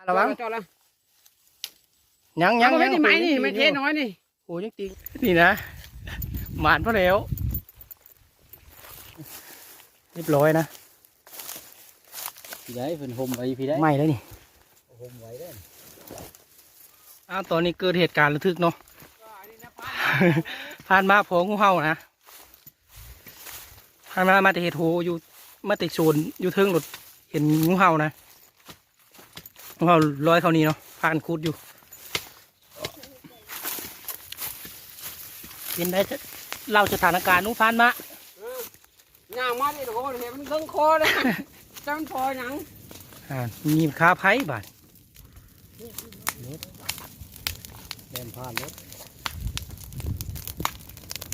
ລະວັງ ຈອດລະ ຍັງ ຍັງ ເອົາ ຍັງ ໄມ້ນີ້ ໄມ້ນີ້ ໄມ້ເທນ້ອຍນີ້ ໂອ້ ຍັງຕິງ ນີ້ນະ ໝານພໍແລ້ວ ຮຽບຮ້ອຍນະ ພີ່ໄດ້ ເພິ່ນຫົ່ມໄວ້ ພີ່ໄດ້ ໄມ້ແລ້ວນີ້ ຫົ່ມໄວ້ເດີ້ ອ້າວ ຕອນນີ້ເກີດເຫດການລະທຶກເນາະ ຜ່ານມາພໍງູເຫົ່ານະ ຜ່ານມາ ມາແຕ່ເຮັດໂຮຢູ່ ມາແຕ່ສວນຢູ່ເທິງໂລດ ເຫັນງູເຫົ່ານະ ງູເຫົ່າລອຍເຂົ້ານີ້ເນາະ ຜ່ານຂຸດຢູ່ ເປັນໄດ ເລົ່າສະຖານະການ ໜູ ຜ່ານມາ ເອີ ຍ່າງມານີ້ ໂອ້ ເຫັນມັນເຄິ່ງຄໍເລີຍ ຈັກມັນພໍຫຍັງ ອ່າ ມີຄາໄພບາດ ແລ່ນຜ່ານເລີຍ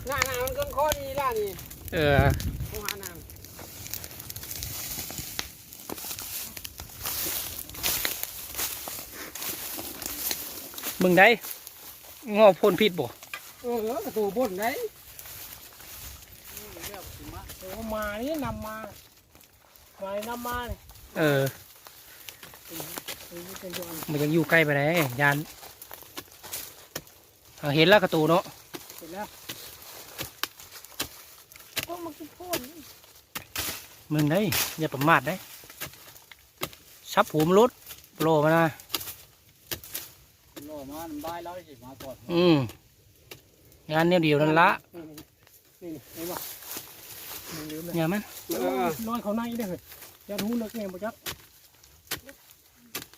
ໜ້າໆ ມັນເຄິ່ງຄໍນີ້ລະນີ້ ເອີ ໂທຫານາງ ເບິ່ງໄດ ງໍ້ພົ້ນພິດບໍ່ ເອີ ກະໂຕພົ້ນໄດ ໂຕມານີ້ນຳມາ ໄວ້ນຳມານີ້ ເອີ ມັນຍັງຢູ່ໃກ້ປານໃດ ຢ້ານ ເຫັນລະກະໂຕເນາະ ເຫັນລະ ພວກມັນຄືໂພນ ເບິ່ງໄດ ຢ່າປະໝາດໄດ ສັບຫົວມັນໂລດ ລໍມານະ ລໍມານຳບາຍລາວຊິມາກ່ອນ ອືມ ງານແນວດຽວນັ້ນລະ ນີ້ ນີ້ ເຫັນບໍ່ ມັນລືມແລ້ວ ຢ່າມັນ ເອີ ລອຍເຂົ້າໃນເດ້ ຢ້ານຮູເລິກແນ່ບໍ່ຈັກ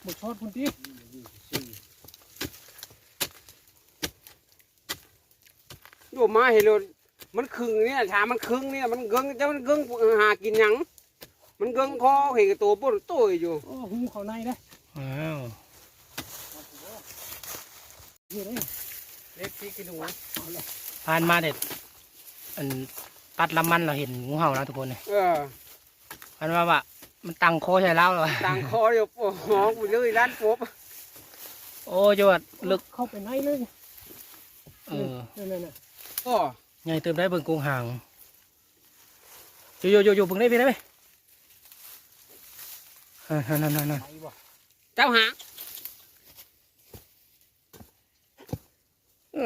ບໍ່ຊອດພຸ້ນຕິ ໂດດມາເຫັນໂລດ ມັນຄຶ່ງນີ້ ຖ້າມັນຄຶ່ງນີ້ ມັນເກິ່ງ ຈັກມັນເກິ່ງຫາກິນຫຍັງ ມັນເກິ່ງຄໍ ເຫັນແຕ່ໂຕປົນໂຕຍຢູ່ ໂອ້ ຮູເຂົ້າໃນເດ້ ອ້າວ ນີ້ເດ້ ເລັບສີຂີ້ໜູ ຜ່ານມາແຕ່ ອັນ ຕັດລຳມັນລະເຫັນງູເຫົ່ານະທຸກຄົນ ເອີ ອັນວ່າ ວ່າມັນຕັ້ງຄໍໃສ່ລາວລະ ຕັ້ງຄໍຢູ່ ໂອ້ໂຫ ເລີຍລ້ານປົບ ໂອ້ ຈະວ່າເລິກ ເຂົ້າໄປໃນເລີຍ ເອີ ນັ້ນໆໆ ໂອ້ ໃຫຍ່ເຕີບໄດ໋ ເບິ່ງກົງຫາງ ໂຢໆໆ ເບິ່ງໄດ້ ເບິ່ງໄດ້ ນັ້ນໆໆໆ ເຈົ້າຫາ ເອີ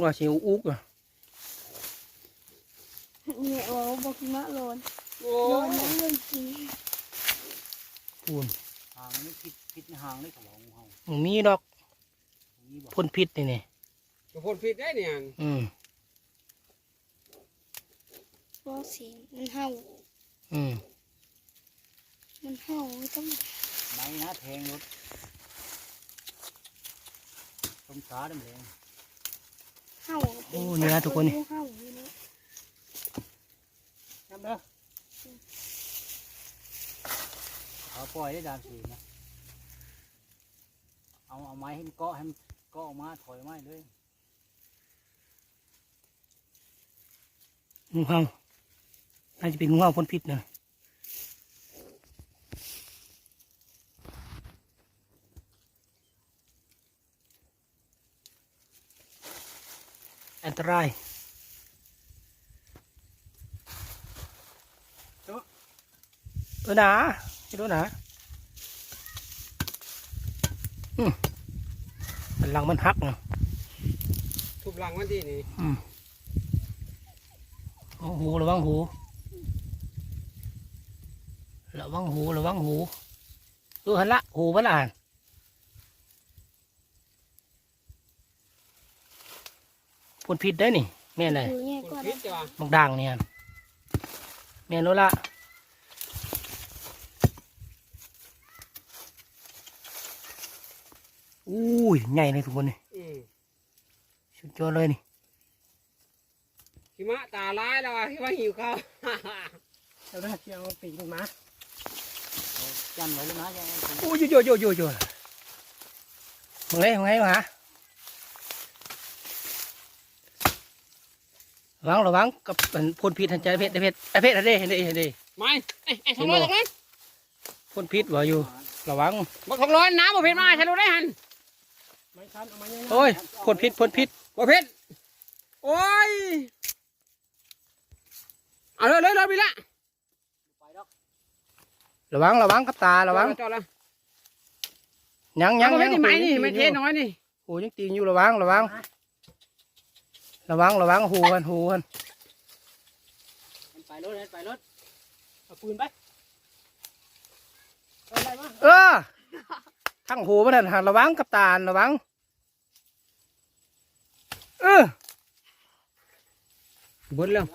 ວ່າຊິອຸກ ອະ ແມ່ເວົ້າບໍ່ກິນມະໂລນ ໂອ້ຍ ໂລນນັ້ນເລີຍກິນ ພຸ້ນ ຫາງມັນຜິດ ຜິດຫາງເລີຍ ເຂົາເວົ້າຂອງເຮົາ ບໍ່ມີດອກ ບໍ່ມີບໍ່ ພົ້ນພິດນີ້ ນີ້ ກະພົ້ນພິດໄດ໋ນີ້ ອືມ ບໍ່ຊິ ມັນເຫົ່າ ອືມ ມັນເຫົ່າ ຕ້ອງໄມ້ນະແທງໂລດ ຕົ້ມຊາດຳແດງ ເຫົ່າ ໂອ້ ນີ້ນະທຸກຄົນ ເຫັນເຫົ່າຢູ່ນີ້ ນຳເດີ ເອົາປ່ອຍໄດ້ດາມສີນະ ເອົາ ເອົາໄມ້ໃຫ້ມັນເກາະ ໃຫ້ມັນເກາະອອກມາ ຖອຍໄມ້ເລີຍ. ງູເຫົ່າ ໜ້າຈະເປັນງູເຫົ່າພົ້ນພິດນະ ອັນຕະລາຍ. ເອີນາ ເຮັດໂດນນາ ອືມ ອັນຫຼັງມັນຫັກນະ ທຸບຫຼັງມັນຕິນີ້ ອືມ ໂອ້ໂຫ ລະວັງຫູ ລະວັງຫູ ລະວັງຫູ ເອີ ຫັ້ນລະ ຫູມັນລະຫັ້ນ. ພົ້ນພິດໄດ໋ນີ້ ແມ່ນໄດ໋ ພົ້ນພິດຈ້ະຫວາ ບັກດ່າງນີ້ຫັ້ນ ແມ່ນໂລດລະ ອູ້ຍ ໃຫຍ່ເລີຍທຸກຄົນນີ້ ອືມ ສຸດຍອດເລີຍນີ້. ຫິມະຕາລາຍແລ້ວວ່າ ຫິມະຫິວເຂົ້າ ເອົາເດີ ຊິເອົາປີກມັນມາ ເອົາຈັນໄວ້ແລ້ວນະ ໂອ້ຍ ໂຢໆໆໆ ເບິ່ງເດ້ ເບິ່ງເດ້ ຫາ ລະວັງ ລະວັງກັບອັນພົ້ນພິດຫັ້ນ ຈະເພັດ ເພັດ ເພັດ ຫັ້ນເດ້ ຫັ້ນເດ້ ຫັ້ນເດ້ ໄມ້ ເອີ ເອີ ເຫັນບໍ່ ສອງຮ້ອຍ ສອງຮ້ອຍ ພົ້ນພິດວ່າຢູ່ ລະວັງ ບັກສອງຮ້ອຍນະ ບໍ່ເພັດມາໃສ່ລົດໄດ້ຫັ້ນ ໄມ້ຊັ້ນ ເອົາໄມ້ໃຫຍ່ ໂອ້ຍ ພົ້ນພິດ ພົ້ນພິດ ບໍ່ເພັດ ໂອ້ຍ ເອົາເລີຍ ເລີຍ ເລີຍ ໄປລະ ໄປດອກ ລະວັງ ລະວັງກັບຕາ ລະວັງ ຈອດລະ ຍັງ ຍັງ ຍັງ ໄມ້ນີ້ ໄມ້ເທນ້ອຍນີ້ ໂອ້ ຍັງຕີງຢູ່ ລະວັງ ລະວັງ ລະວັງ ລະວັງ ໂຫຫັ້ນ ໂຫຫັ້ນ ໄປລົດ ໄປລົດ ເອົາປືນໄປ ເອີ ທັງໂຫມັນຫັ້ນ ລະວັງກັບຕາ ລະວັງ. ເອີ ເບິດແລ້ວ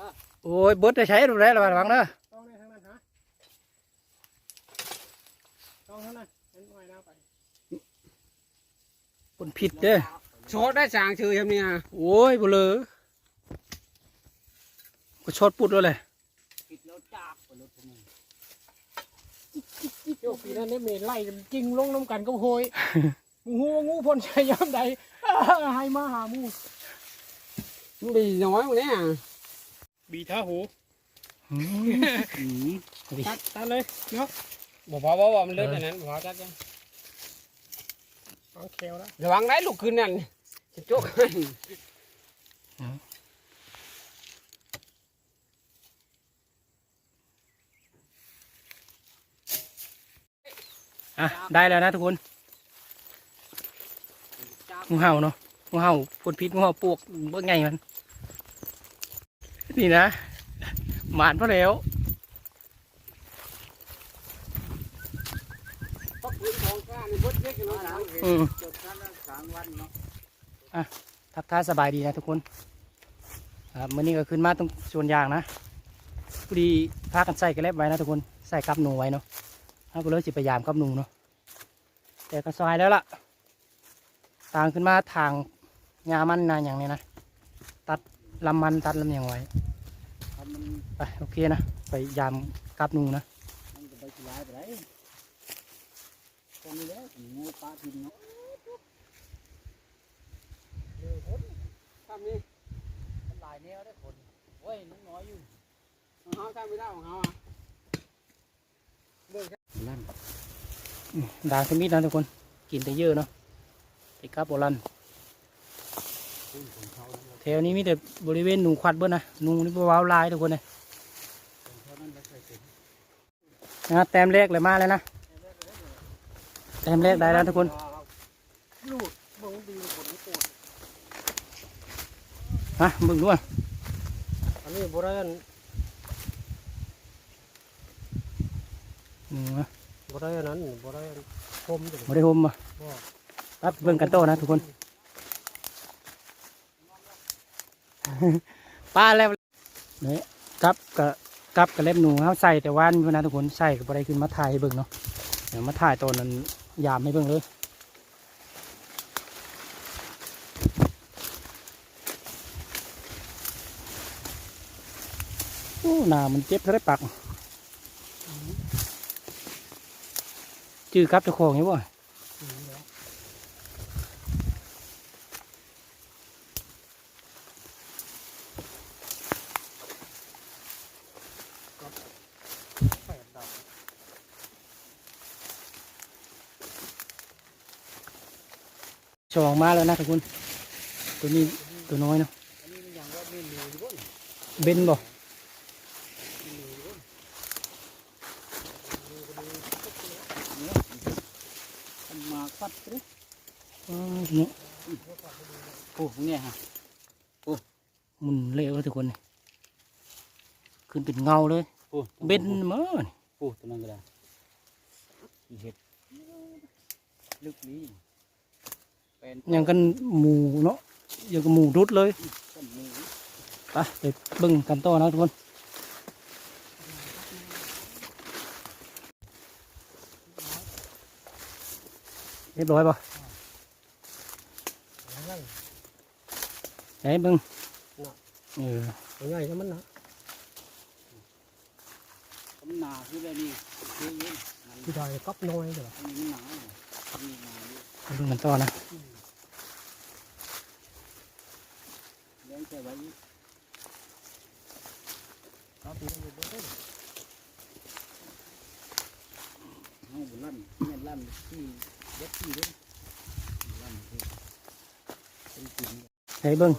ໂອ້ຍ ເບິດໄດ້ໃຊ້ ດູໄດ້ລະວັງເດີ ຕ້ອງໄດ້ທາງນັ້ນຫາ ຕ້ອງທາງນັ້ນ ມັນອ້ອຍນາໄປ ຄົນຜິດເດ້ ຊອດໄດ້ສາງຊື່ຍາມນີ້ຫາ ໂອ້ຍ ບໍ່ເລີ ກໍຊອດປຸດໂລດແຫຼະ ປິດແລ້ວຈາກໄປໂລດ ໂຍກປີນັ້ນໄດ້ເມໄລ່ກັນຈິງລົງນຳກັນກັບໂຫຍ ບໍ່ຮູ້ວ່າງູພົ້ນໃສ່ຍາມໃດ ໃຫ້ມາຫາໝູ່ ມັນບີນ້ອຍໝູ່ແນ່ ບີທາຫູ ອືມ ຕັດ ຕັດເລີຍເນາະ ບໍ່ພໍ ບໍ່ ບໍ່ ມັນເລີດອັນນັ້ນ ບໍ່ພໍ ຕັດຍັງ ວາງແຄວລະ ລະວັງໄດ້ລູກຂຶ້ນນັ້ນ ຈະຈົກ ອ່ະ ໄດ້ແລ້ວນະທຸກຄົນ ງູເຫົ່າເນາະ ງູເຫົ່າພົ້ນພິດ ງູເຫົ່າປວກ ເບິ່ງໃຫຍ່ມັນ ນີ້ນະ ໝານພໍແລ້ວ ອືມ ອ່ະ ທັກທາຍສະບາຍດີນະທຸກຄົນ ອ່າ ມື້ນີ້ກໍຂຶ້ນມາຕົງສວນຢາງນະ ພໍດີພາກັນໃສ່ກະແລັບໄວ້ນະທຸກຄົນ ໃສ່ກັບໜູໄວ້ເນາະ ເຮົາກໍເລີຍຊິໄປຢາມກັບໜູເນາະ ແຕ່ກໍສາຍແລ້ວລະ ຕາງຂຶ້ນມາຖາງຫຍ້າມັນນາຫຍັງນີ້ນະ ຕັດລຳມັນຕັດລຳຫຍັງໄວ້ ຄັນມັນ ໄປ ໂອເຄນະ ໄປຢາມກັບໜູນະ ມັນກໍໄປຊິຫຼາຍປານໃດ ຊ່ວງນີ້ແຫຼະ ງູປາກິນເນາະ ເອີ ຄົນ ຊ່ຳນີ້ ມັນຫຼາຍແນວເດ້ຄົນ ໂອ້ຍ ມັນນ້ອຍຢູ່ ຂອງເຮົາຊ່ຳບໍ່ໄດ້ ຂອງເຮົາອະ ອືມ ດາງທຳອິດນະທຸກຄົນ ກິນແຕ່ເຫຍື່ອເນາະ ໄປກັບບໍ່ລັ່ນ ແຖວນີ້ມີແຕ່ບໍລິເວນໜູຂວັດເບິດນະ ໜູນີ້ບໍ່ເວົ້າຫຼາຍທຸກຄົນເອີຍ ນະ ແຕ້ມແລກເລີຍມາແລ້ວນະ ແຕ້ມແລກໄດ້ແລ້ວທຸກຄົນ ມາເບິ່ງດູ ອັນນີ້ບໍ່ໄດ້ອັນ ອືມ ບໍ່ໄດ້ອັນນັ້ນ ບໍ່ໄດ້ອັນຫົ່ມ ບໍ່ໄດ້ຫົ່ມບໍ່ ບໍ່ ໄປເບິ່ງກັນຕໍ່ນະທຸກຄົນ ປາແລ້ວ ນີ້ ກັບກະ ກັບກະເລັບໜູ ເຮົາໃສ່ແຕ່ວານພຸ້ນນະທຸກຄົນ ໃສ່ກໍບໍ່ໄດ້ຂຶ້ນມາຖ່າຍໃຫ້ເບິ່ງເນາະ ດຽວມາຖ່າຍຕອນນັ້ນ ຢາມໃຫ້ເບິ່ງເລີຍ ໂອ້ ໜາມັນເຈັບເທົ່າໃດປັກ ຈື່ກັບເຈົ້າຂອງຢູ່ບໍ່? ສອງມາແລ້ວນະທຸກຄົນ ໂຕນີ້ໂຕນ້ອຍເນາະ ອັນນີ້ມັນຫຍັງວະ ແມ່ນໜູຢູ່ບໍ່ນີ້ ເບັນບໍ່? ແມ່ນໜູຢູ່ບໍ່? ນີ້ ມັນມາຄວັດເດ້ ອໍ ນີ້ ໂອ້ ນີ້ຮະ ໂອ້ ໝຸ່ນເລວະທຸກຄົນ ນີ້ ຂຶ້ນເປັນເງົາເລີຍ ໂອ້ ເບັນມານີ້ ໂອ້ ໂຕນັ້ນກໍໄດ້ ເຫັດ ເລິກນີ້ ຫຍັງກັນໝູເນາະ ຫຍັງກັນໝູດຸດເລີຍ ໄປ ໄປເບິ່ງກັນຕໍ່ນະທຸກຄົນ ຮຽບຮ້ອຍບໍ່? ໃຫ້ເບິ່ງ ເອີ ຕົວໃຫຍ່ນະມັນນະ ມັນໜາຄືແບບນີ້ ຄືຢູ່ ຊິໄດ້ກັບນ້ອຍເດີ ອັນນີ້ມັນໜາ ອັນນີ້ໜາຢູ່ ເບິ່ງກັນຕໍ່ນະ ອືມ ແລ້ງໃສ່ໄວ້ອີກ ເອົາຕີນຢູ່ເບິ່ງເດີ ເຮົາບໍ່ລັ່ນ ແມ່ນລັ່ນທີ່ເດັດທີ່ເດ້ ບໍ່ລັ່ນທີ່ ເປັນກິນ ໃຫ້ເບິ່ງ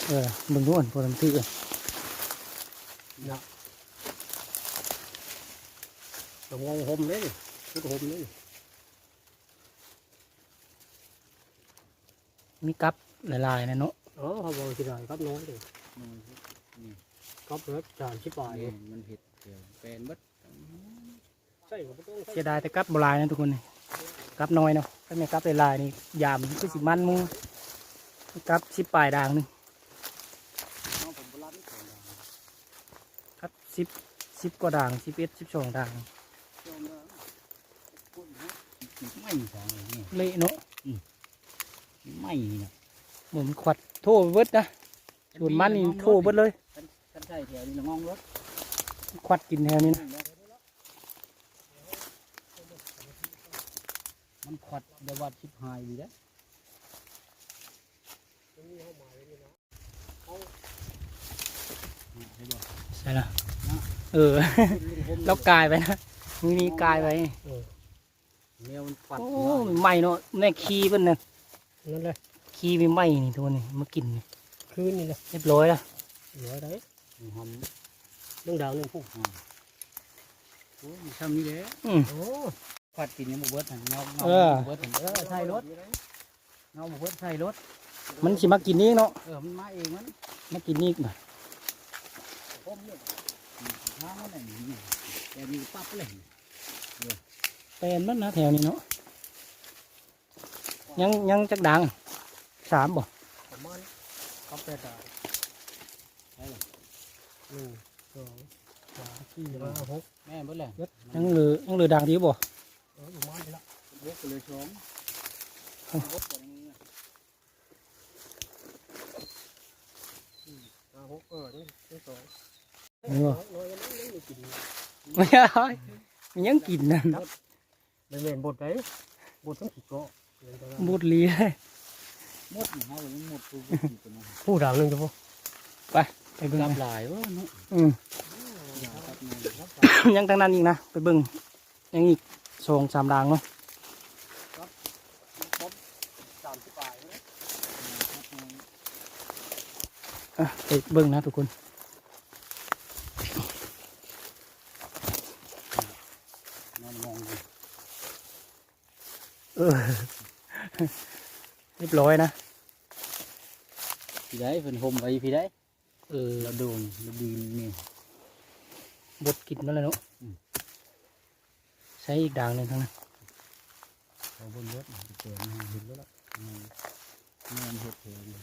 ເອີ ເບິ່ງດູ ອັນໂພດຳທີ່ເອີ ເນາະ ຕ້ອງເອົາຫົ່ມເດ້ ຂຸດຫົ່ມເດ້. ມີກັບຫຼາຍໆ ນະເນາະ. ເອີ ເຮົາບໍ່ຊິໄດ້ກັບນ້ອຍເດ້. ນ້ອຍ ນີ້ ກັບເບິດສາມສິບປາຍ. ແມ່ນ ມັນເຮັດແປນເບິດ. ໃສ່ກໍບໍ່ຕ້ອງ ເສຍດາຍແຕ່ກັບບໍ່ຫຼາຍນະທຸກຄົນນີ້ ກັບນ້ອຍເນາະ. ຄັນແມ່ນກັບຫຼາຍໆ ນີ້ຢາມຄືຊິມັນໝູ່. ກັບສິບປາຍດາງໜຶ່ງ ກັບສິບ ສິບກວ່າດາງ ສິບເອັດ ສິບສອງດາງ. ໄມ້ສາງນີ້ ເລະເນາະ. ອືມ ໄມ້ນີ້ນະ ໝູນຂວັດໂທໄປເບິດນະ. ສວນມັນນີ້ໂທເບິດເລີຍ. ຄັນ ຄັນໃສ່ແຖວນີ້ລະງອງລົດ ຂວັດກິນແຖວນີ້ນະ. ມັນຂວັດແບບວ່າຊິບຫາຍດີເດ້. ໃສ່ລະ ເອີ ລາວກາຍໄປນະ ມື້ນີ້ກາຍໄປ. ເອີ ແນວມັນຂວັດ. ໂອ້ ໃໝ່ເນາະ ແມ່ຂີ້ເພິ່ນນະ. ນັ້ນແຫຼະ ຂີ້ໃໝ່ໆ ນີ້ ໂຕນີ້ມາກິນນີ້ ຄືນນີ້ແຫຼະ ຮຽບຮ້ອຍລະ. ຮ້ອຍໄດ໋ ຫອມ ເລື່ອງດາວໜຶ່ງພຸ້ນ. ໂອ້ຍ ຊ່ຳນີ້ແຫຼະ. ອືມ ໂອ້ ຂວັດກິນຍັງບໍ່ເບິດຫັ້ນ ເງົາ ເອີ ເງົາບໍ່ເບິດຫັ້ນ. ເອີ ໃສ່ລົດ ເງົາບໍ່ເບິດໃສ່ລົດ. ມັນຊິມາກິນອີກເນາະ. ເອີ ມັນມາເອງມັນ ມາກິນອີກບາດ. ອືມ ຫາມັນແຫຼະ ແບບນີ້ປັບເລີຍ. ແປນມັນນະແຖວນີ້ເນາະ. ຍັງ ຍັງຈັກດາງ ສາມບໍ່? ປະມານສາມແປດດາງ. ໃຊ່ລະ ໜຶ່ງ ສອງ ສາມ ສີ່ ຫ້າ ຫົກ ແມ່ນເບິດແຫຼະ. ຍັງເຫຼືອ ຍັງເຫຼືອດາງດຽວບໍ່? ເອີ ປະມານນີ້ລະ ຫົກກໍເຫຼືອສອງ. ຫົກບໍ່? ອືມ ຫ້າ ຫົກ ເອີ ຍັງ ຍັງສອງ. ເອີ ນ້ອຍໆ ມັນຍັງໄດ້ກິນ ມັນຍັງກິນນັ້ນ. ບໍ່ແມ່ນບົດໃດ ບົດທັງຂີ້ເກາະ ບົດລີ. ໝົດ ເຮົາຍັງໝົດ ຜູ້ດາວໜຶ່ງຢູ່ບໍ່? ໄປ ໄປເບິ່ງ ຈັບຫຼາຍເນາະ. ອືມ ຍັງທາງນັ້ນອີກນະ ໄປເບິ່ງ ຍັງອີກສອງສາມດາງເນາະ. ອ່ະ ໄປເບິ່ງນະທຸກຄົນ. ນອນມອງຢູ່ ເອີ ຮຽບຮ້ອຍນະ. ພີ້ໃດ໋ ເພິ່ນຫົ່ມໄວ້ພີ້ໃດ໋. ເອີ ລະໂດງລະດີນນີ້ ບົດກິນມາແລ້ວເນາະ. ອືມ ໃຊ້ອີກດາງໜຶ່ງທາງນັ້ນ ເອົາເບິ່ງເບິດ ເຫັນແລ້ວລະ ແມ່ນເຮັດແຖວນີ້.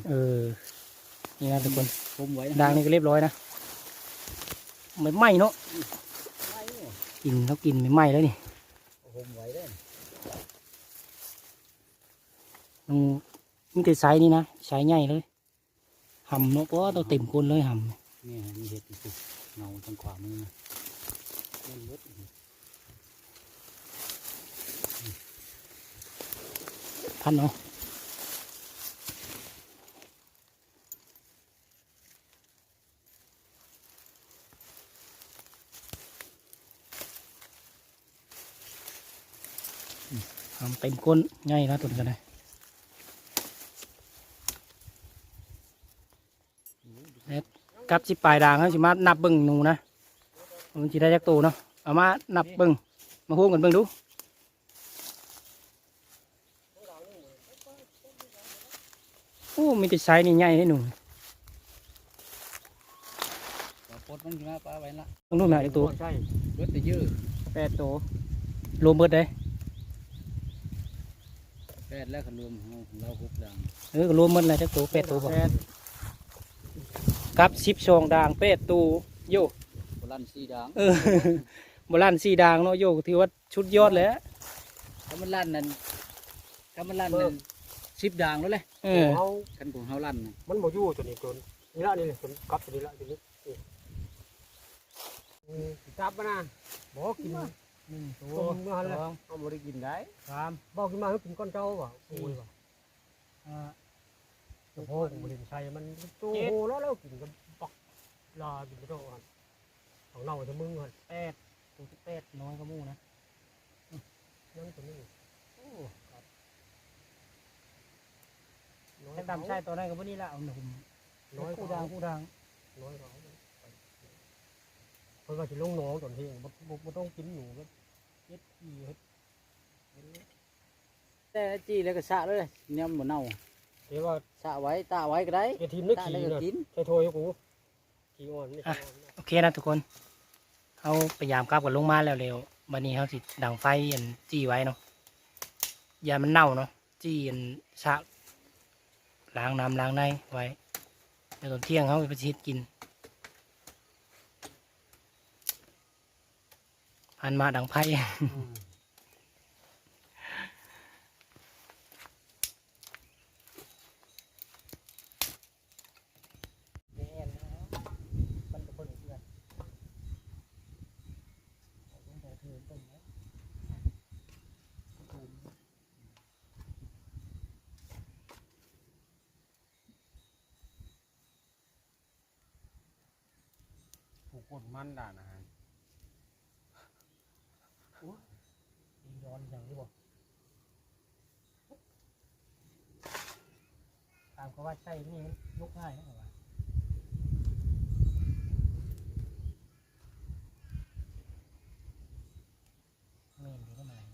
ເອີ ນີ້ນະທຸກຄົນ ຫົ່ມໄວ້ ດາງນີ້ກໍຮຽບຮ້ອຍນະ. ໃໝ່ໆ ເນາະ ກິນ ເຮົາກິນໃໝ່ໆ ເລີຍນີ້ ຫົ່ມໄວ້ເດີ. ອືມ ມີແຕ່ໄຊນີ້ນະ ໄຊໃຫຍ່ເລີຍ. ຫຳເນາະ ໂອ້ ໂຕເຕັມກົ້ນເລີຍຫຳ. ນີ້ ມີເຫັດຢູ່ ເງົາທາງຂວາມືນະ ແມ່ນເບິດ. ພັນເອົາ. ຫຳເຕັມກົ້ນ ໃຫຍ່ນະ ຕົວນີ້ກໍໄດ້. ເຮັດກັບສິບປາຍດາງ ເຮົາຊິມານັບເບິ່ງໜູນະ ມັນຊິໄດ້ຈັກໂຕເນາະ. ເອົາມານັບເບິ່ງ ມາໂຮມກັນເບິ່ງດູ. ໂອ້ ມີແຕ່ໄຊນີ້ໃຫຍ່ເດ້ໜູ. ເອົາປົດມັນຂຶ້ນມາປະໄວ້ລະ ເບິ່ງດູແມ່ ຈັກໂຕ? ໃຊ່ ເບິດແຕ່ເຢີ ແປດໂຕ ລວມເບິດເດ້. ແປດແລ້ວ ຄັນລວມເຮົາ ຂອງລາວຫົກດາງ. ເອີ ກໍລວມໝົດແລ້ວ ຈັກໂຕ? ແປດໂຕບໍ່? ແປດ ກັບສິບສອງດາງ ແປດໂຕໂຢ. ບໍ່ລັ່ນສີ່ດາງ ເອີ ບໍ່ລັ່ນສີ່ດາງເນາະໂຢ ຖືວ່າສຸດຍອດແລ້ວ. ຖ້າມັນລັ່ນນັ້ນ ຖ້າມັນລັ່ນນັ້ນ ສິບດາງໂລດແຫຼະ. ເອີ ເຮົາ ຄັນຂອງເຮົາລັ່ນນະ ມັນບໍ່ຢູ່ຕົວນີ້ ຕົວນີ້ລະ ນີ້ ຕົວກັບຕົວນີ້ລະ ຕົວນີ້. ອືມ ຈັບມັນນະ ບໍ່ກິນ ໜຶ່ງໂຕ ຕົ້ມເມື່ອຫັ້ນແຫຼະ ສອງ ເຮົາບໍ່ໄດ້ກິນໄດ໋ ສາມ ບໍ່ກິນມາ ກິນກ່ອນເຈົ້າວ່າ ສີ່ ໂອ້ຍວ່າ ຫ້າ ສະໂພກບໍ່ເຫັນໃສ່ມັນ ໂອ້ໂຫ ເຈັດ ແລ້ວ ແລ້ວກິນກັນປັກລາ ກິນໄປເທົ່າຫັ້ນ ເອົາເນົ່າໃສ່ມຶງຫັ້ນ ແປດ ໂຕທີແປດ ນ້ອຍກວ່າໝູ່ນະ. ອືມ ຍັງຕົວນີ້ ໂອ້ ຕາມຊາຍຕອນນັ້ນກໍບໍ່ນີ້ລະ ເອົາໜຸ່ມ ນ້ອຍ ເຮັດຄູ່ທາງຄູ່ທາງ ນ້ອຍກວ່າ ເພິ່ນວ່າຊິລົງໜອງຕອນເທີ່ຍງ ບໍ່ ບໍ່ ບໍ່ຕ້ອງກິນໜູ ເຮັດຂີ້ເຮັດ ແຕ່ຈີ່ແລ້ວກໍສະເລີຍ ຍາມບໍ່ເນົ່າ ແຕ່ວ່າສະໄວ້ ຕາກໄວ້ກໍໄດ້ ຢ່າຖິ້ມເດີ ຕາກແລ້ວກໍກິນ ຂີ້ນະ ໃສ່ຖ້ວຍໃຫ້ກູ ຂີ້ອ່ອນນີ້ ອ່ະ ໂອເຄນະທຸກຄົນ ເຮົາໄປຢາມກັບກັນລົງມາແລ້ວ ແລ້ວບັດນີ້ເຮົາຊິດັງໄຟອັນຈີ່ໄວ້ເນາະ ຢ້ານມັນເນົ່າເນາະ ຈີ່ອັນສະ ລ້າງນ້ຳລ້າງໃນໄວ້ ແລ້ວຕອນທ່ຽງເຮົາກໍຊິເຮັດກິນ ພັນມາດັງໄຟ ອືມ. ແມ່ນ ມັນກໍບໍ່ໄດ້ເດືອນ ເອົາລົງໄປເທິງຕົ້ນໄດ້ ຜູ້ຄົນມັນດ່ານະຫັ້ນ ໂອ້ຍ ເປັນຍ້ອນຫຍັງຢູ່ບໍ່? ຕາມເຂົາວ່າໃຊ້ນີ້ມັນຍົກງ່າຍນະ ເຂົາວ່າ ແມ່ນເດ້ ກໍງ່າຍ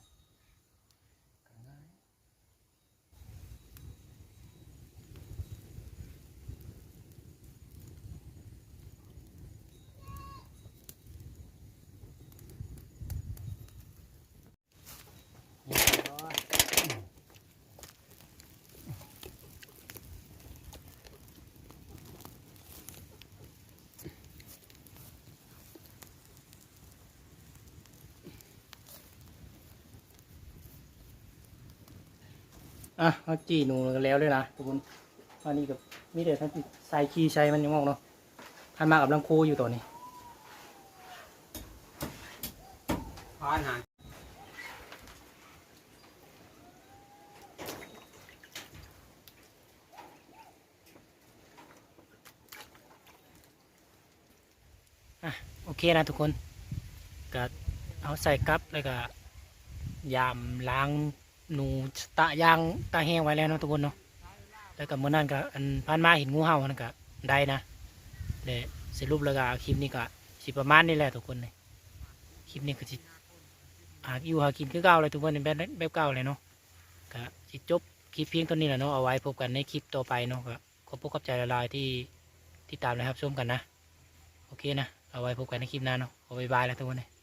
ອ່ະ ເຮົາຈີ່ໜູກໍແລ້ວເລີຍນະທຸກຄົນ ອັນນີ້ກໍມີແຕ່ທັງຊິໃສ່ຂີ້ໃສ່ມັນຍັງອອກເນາະ ພັນມາກຳລັງໂຄຢູ່ຕອນນີ້ ຜ່ານຫາ ອ່ະ ໂອເຄນະທຸກຄົນ ກະເອົາໃສ່ກັບ ແລ້ວກະຢາມລ້າງໜູ ຕາກຢ່າງ ຕາກແຫ້ງໄວ້ແລ້ວເນາະທຸກຄົນເນາະ ແລ້ວກະມື້ນັ້ນກະ ອັນ ຜ່ານມາເຫັນງູເຫົ່າຫັ້ນກະໄດ້ນະ ແລະ ສະຫຼຸບແລ້ວກະຄລິບນີ້ກະຊິປະມານນີ້ແຫຼະທຸກຄົນ ຄລິບນີ້ກະຊິຫາຢູ່ຫາກິນຄືເກົ່າແຫຼະທຸກຄົນ ແບບ ແບບເກົ່າແຫຼະເນາະ ກະຊິຈົບຄລິບພຽງເທົ່ານີ້ແຫຼະເນາະ ເອົາໄວ້ພົບກັນໃນຄລິບຕໍ່ໄປເນາະ ກະຂອບອົກຂອບໃຈຫຼາຍໆທີ່ຕິດຕາມ ແລະ ຮັບຊົມກັນນະ ໂອເຄນະ ເອົາໄວ້ພົບກັນໃນຄລິບໜ້າເນາະ ຂໍບາຍບາຍແລ້ວທຸກຄົນເອີຍ.